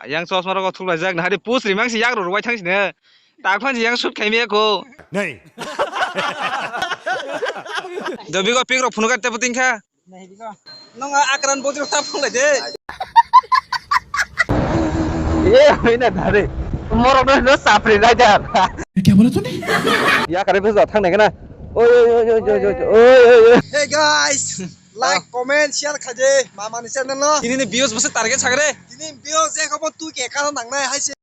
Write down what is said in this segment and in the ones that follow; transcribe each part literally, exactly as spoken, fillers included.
Yang chosma rok thuklai jak na hari post rimang si yak rok rwai thang sine. Tak phan si yang shoot khai me ko. Nei. Do bigo pik rok phunu ka tepo tingkha. Nong akran bodi rok ta phunglai de. Ye hoina dare. Morok no no sapri rajar. Kya bola tune? Ya kare bus thang nai kana. Oi oi oi oi oi oi oi oi. Hey guys, like, comment, share khaje mama ni channel no. Tini ni views bus target sagre. Tini views je khabo tu ke karo nang nai hai se.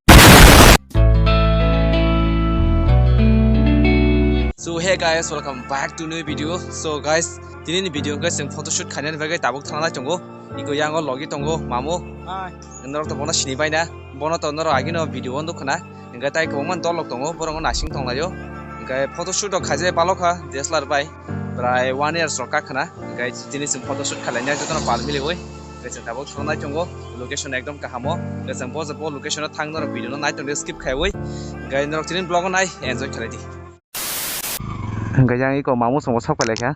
So hey guys, welcome back to new video. So guys, tini ni video hwnkhe chwng photoshoot khainani bagwi tabuk thangna tongo. Iko yango logi tongo mamu. Norok to bono sini bai na. Bono to norok agino video o nukha na. Hingke tai kwbangma dolok tongo, borok no naising tonglaio. Hingke photoshoot rok khaijak balok kha D S L R bai. Prai one years rok kha khna. Hingke tini chwng photoshoot khailai nai jotono pal miliwi. Hingke chwng tabuk thangna tongo. Location ekdom kaham o. Hingke chwng bo bo location o thang norok video no nai tongdi skip khaiwi. Hingke norok tini vlog o nai enjoy khailai di. Hingke yang iko mamu songo sok pailai kha.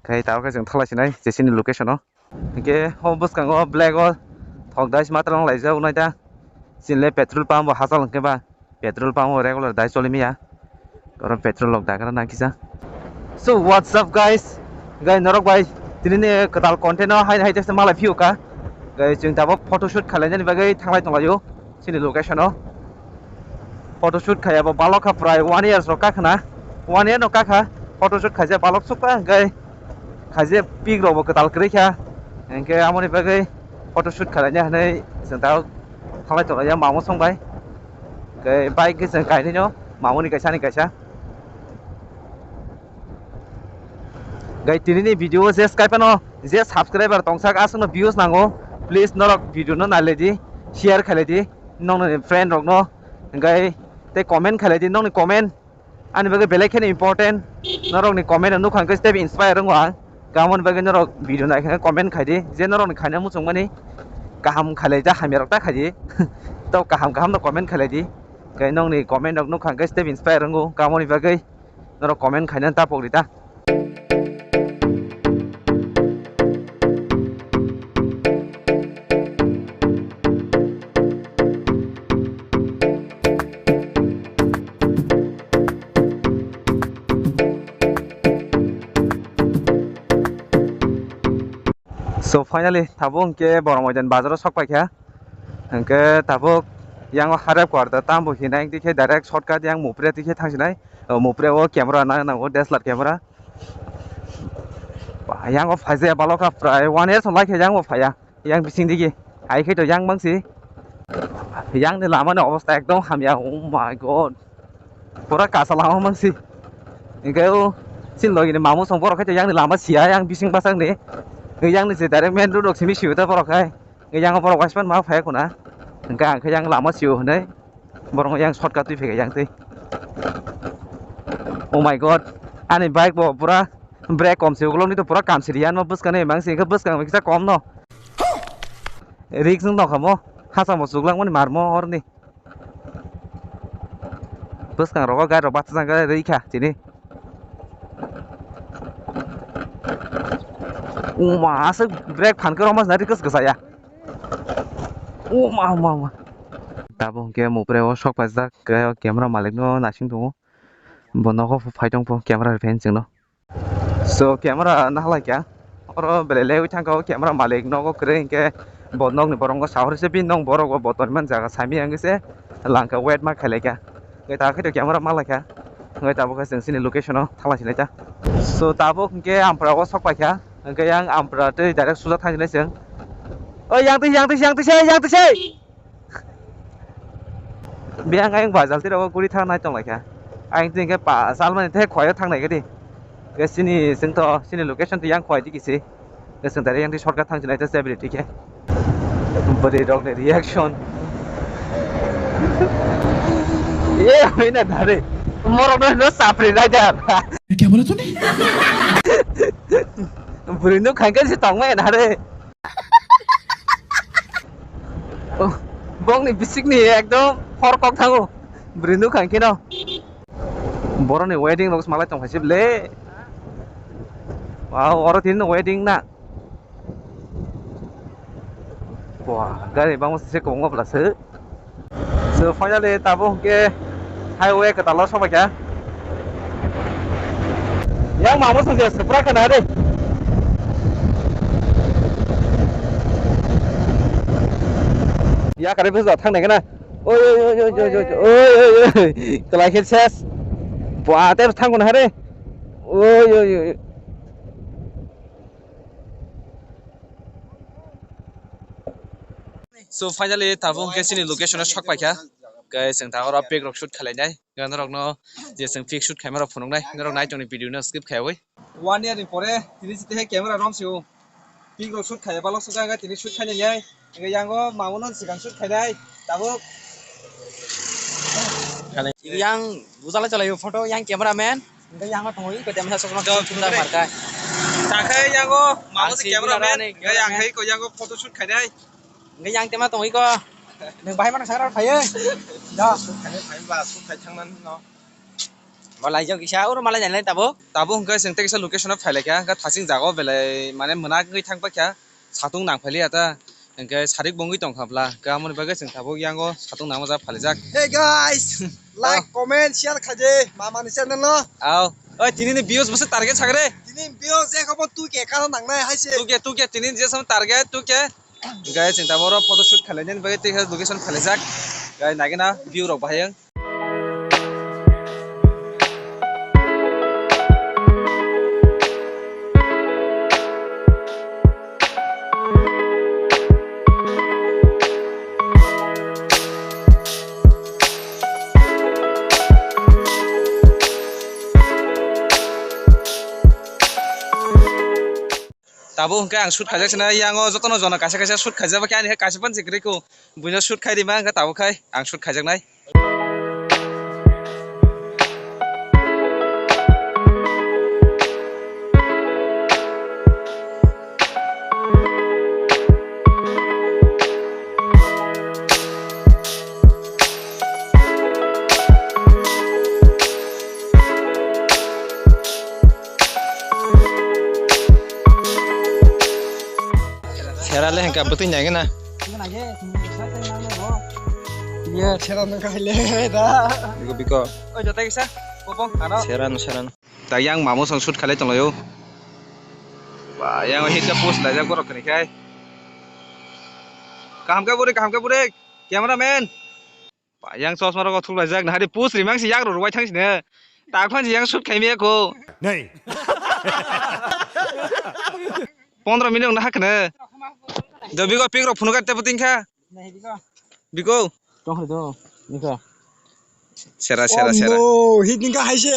Khai tabuk khe chwng thalai sinai je chini location o. Hingke o bwskango black o thok dais matwrwng laijak nai ta. Chini le petrol pump bo hachal hingke ba petrol pump o regular dai choli maya. Oro petrol rok dagra nang kisa. So what's up guys? Guys norok bai tini ni kwtal content o hai hai testa malai phiyo ka. Guys chwng tabuk photoshoot khalai nani bagwi thanglai tonglaio. Chini location o photoshoot khaiya bo balok kha prai one years rok kha khna, one year no kha kha photoshoot khaijak balok sukha hingke khaijak pik rok bo kwtal kwrwi kha hingke amoni bagwi photoshoot khailai ya hinui chwng ta thalai tonglaio mamu song bai hingke bike khe chwng kainwi no mamuni kaisa ani kaisa. Gai tini ni video o je sky phano je subscriber tongsak aswkno views nango, please norok video no nailai di, share khailai di nokni friend rok no, gai tei comment khailai di nokni comment ani bagwi belai kheno important, norok ni comment no nukha hwnkhe step inspire wngo ang, kamoni bagwi norok video naikhe comment khaidi je norok ni khaina muchungmani kaham khailai ja hamya rok ta khaidi to kaham kaham no comment khailai di, gai nokni comment rok nukha hwnkhe step inspire wngo kamoni bagwi. Norok comment khaina ta pokri ta. So finally tabuk hwnkhe Borok Moidan bazaro sok paikha. Hwnkhe tabuk yango harep kwarta tambo hinai hwnkhe direct shortcut yang Mupre tikhe thangsinai. O Mupre o camera nang nango D S L R camera. Ba, yango phaijaya balokha prai one year song laikhe yango phaiya. Yang bising digi. Hai khe to yang bangsi. Yang ni lama ni obostha ekdom hamya. Oh my God. Pura kasa lama bangsi. Hingke o sin logi ni mamu song borok khe to yang ni lama siya yang bising bwsang ni. Yang ni se direct main road rok simi siyo ta borok hai. Yang borok waisman ma phai kuna. Hingke ang khe yang lama siyo hinui. Borok yang shortcut twi phai yang twi. Oh my God. Ani bike bo pura brake kom se ukulok ni to pura kam siri yan ma bwskang ni mang se khe bwskang kisa kom no. Risk wng tong kha mo. Hachamo chuklak mani mar mo hor ni. Bwskang rogo gari rok bachajak rwi kha chini. Uma aswk brake phan khe roma sina rikos kwchaya. Uma uma uma. Tabuk hwnkhe Mupre o sok paijak khe o camera malik no naising tongo. Bo nogo phai tong pho camera rifai chwngno. So camera nahalai kha. Oro belai lewi thangkha o camera malik nogo kwrwi hinkhe bo nokni borongo sahor se bini nok borok bo bo tonmani jaga sami wngwi se langkha wait ma khailai kha. Hwnkhe ta khe to camera malaikha. Hwnkhe tabuk khe chwng chini location o thanglai sinai ta. So tabuk hwnkhe Ampra o sok paikha. Hwnkhe yang Ampra tei direct suja thang sinai chwng. Oi yang twi yang twi yang twi se yang twi se. Biyang ayang bazal twi rogo guri thang nai tong lai kha. Ayang twi hwnkhe pa salmani tei khwlai o thang nai khe di. Hwnkhe chini chwng to chini location twi yang khwlai di kisi. Hwnkhe chwng direct yang twi shortcut thang sinai ta celebrity khe. Bwrwi rok ni reaction. Ye hoi na dare. Morok no no sapri raida. Kya bola tune? Bwrwi no khankhe se tongmai na re. Oh, bongni bisikni ekdom hor kok thango. Bwrwi nukha hwnkhe no. Boroni wedding rok malai tongkha se ble. Wow, oro tini wedding na. Wah, gari bangma se kwbangma bwla se. So, finally, tabuk hwnkhe highway kwtal o sobaikha. Yang mamo song je, pura kana de. Ya kare bwsa thang nai kana. Oi, oi, oi, oi, oi, oi, oi, oi, oi, oi. Kwlai khe ses. Bua, te thang kana hare. Oi, oi, oi. So finally tabuk hwnkhe chini location o sok paikha. Guys, chwng ta oro pic rok shoot khlainai. Norok no je chwng pic shoot khaima rok phunuknai. Norok nai tongni video no skip khaiwi. One year ni pore tini chite camera rom sio. Pic rok shoot khaiya balok swkang tini shoot khainai. Hwnkhe yango mamu no swkang shoot khainai. Tabuk yang bujala chalai photo yang camera man. Hwnkhe yango tongwi ko demsa sok sok. Markai. Takhai yango mamu si camera man. Hwnkhe yang khai ko yango photo shoot khainai. Hwnkhe yang tema tongwi ko. Nwng bahai mano sakra phaiyo. Da. Shoot khainai phai ba shoot khai thangnan no. Malai jok kisa oro malai nai tabuk. Tabuk hwnkhe chwng tei kisa location o phailaikha, hwnkhe thaching jaga o belai mane mwnak wngwi thang paikha, satung nang phailiya ta, hwnkhe sarik bo wngwi tongkha bwla, hwnkhe amoni bagwi chwng tabuk yango satung nangma jaga phailaijak. Hey guys, like, comment, share khaidi, mamani channel no. Aw, oi tini ni views bwswk target sakre. Tini views je khabo two K kano nangnai haise. Two K, two K tini je sam target two K. Hwnkhe chwng tabuk oro photo shoot khailainani bagwi tei khe location phailaijak. Hwnkhe naigwna view rok bahai wng. Tabuk hwnkhe ang shoot khaijak sinai, yango jotono jona kaisa kaisa shoot khaijak, khe ani khe kaisa phano se kwrwi kho, buino shoot khai rima hwnkhe tabuk khai ang shoot khaijaknai. Sera le hengka bwtwi nai gana. Ye sera nang kai le da. Biko biko. Oi jota kisa. Kopong ano. Sera no sera no. Ta yang mamo song shoot khalai tonglaio. Ba yang hit ka post lajak borok kani khai. Kaham ka buri kaham ka buri. Cameraman. Ba, yang chosma rok thuk laijak, nahari post rimang si yak rw rwai thang sine. Ta khon si yang shoot khai miya kho. Nei. Pondro minute wngna hakne. Do bigo pic rok phunuk arte puting kha. Bigo. Tong hai do. Nika. Sera, sera, sera. Oh no, hit nika hai se.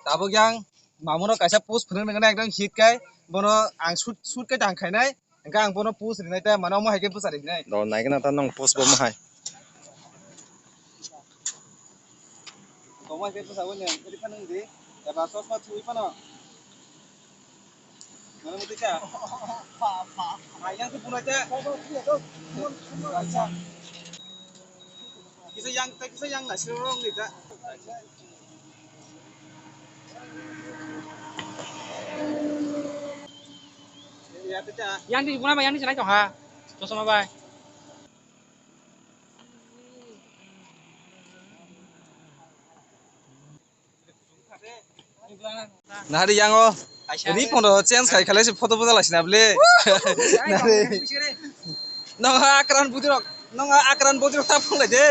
Tabuk yang mamuno kaisa post phunuk nangna ekdom hit kai, bono ang shoot, shoot kai tang khainai, hingke ang bono post rinai ta mano omo hai khe bwsa rinai. Do naikhe na ta nong post bo mohai. Omo hai khe bwsa wnyo, ri phano di, eba chosma thui phano. Mana muti ka? Ayang tu punai ta. Kisa yang, kisa yang nasi rong ni ta. Yang di guna ba, yang di chalai tong ha. Chosma bai. Nahari yango ri pondo change khai khalai se photo bujala sina ble. Nahari. Nong akran budirok, nong akran budirok ta phunglai de.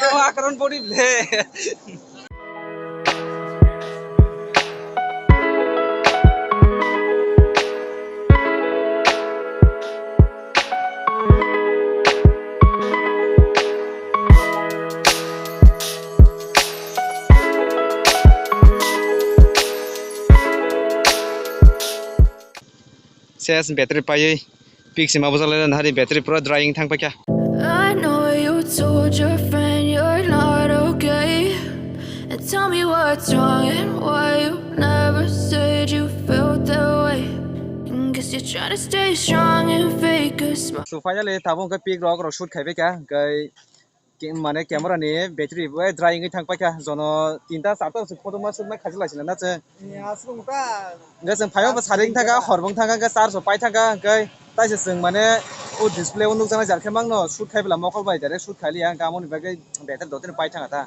Nong akran body ble. Ses battery paiwi pik sima bwsajak le nahari battery pura drying thang paikha. I know you told your friend Tell me what's wrong and why you never said you felt that way. And guess you're trying to stay strong and fake a smile. So finally tabuk hwnkhe pic rok rok shoot khaibai kha, hwnkhe ke-, mane camera ni battery bo dry wngwi thang paikha, jono tinta charta se photo ma shoot ma khaijak lai sina na chwng. Ni aswk ta. Hwnkhe chwng phaiba bo saring thangkha, hor bo thangkha, hwnkhe charge bo pai thangkha, hwnkhe taisa chwng mane o display o nukjaknai jar khe mangno shoot khai bwla mokol bai direct shoot khai liya, hwnkhe amoni bagwi battery dotino pai thangkha ta.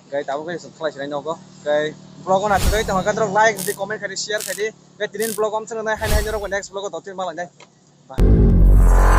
Hwnkhe tabuk khe chwng khlai sinai nogo, hwnkhe vlog o naisingwi tongkha, like di, comment khai di, share khai di, hwnkhe tini vlog o amchwng nai haino haino rok next vlog o dotino ma lainai. Bye.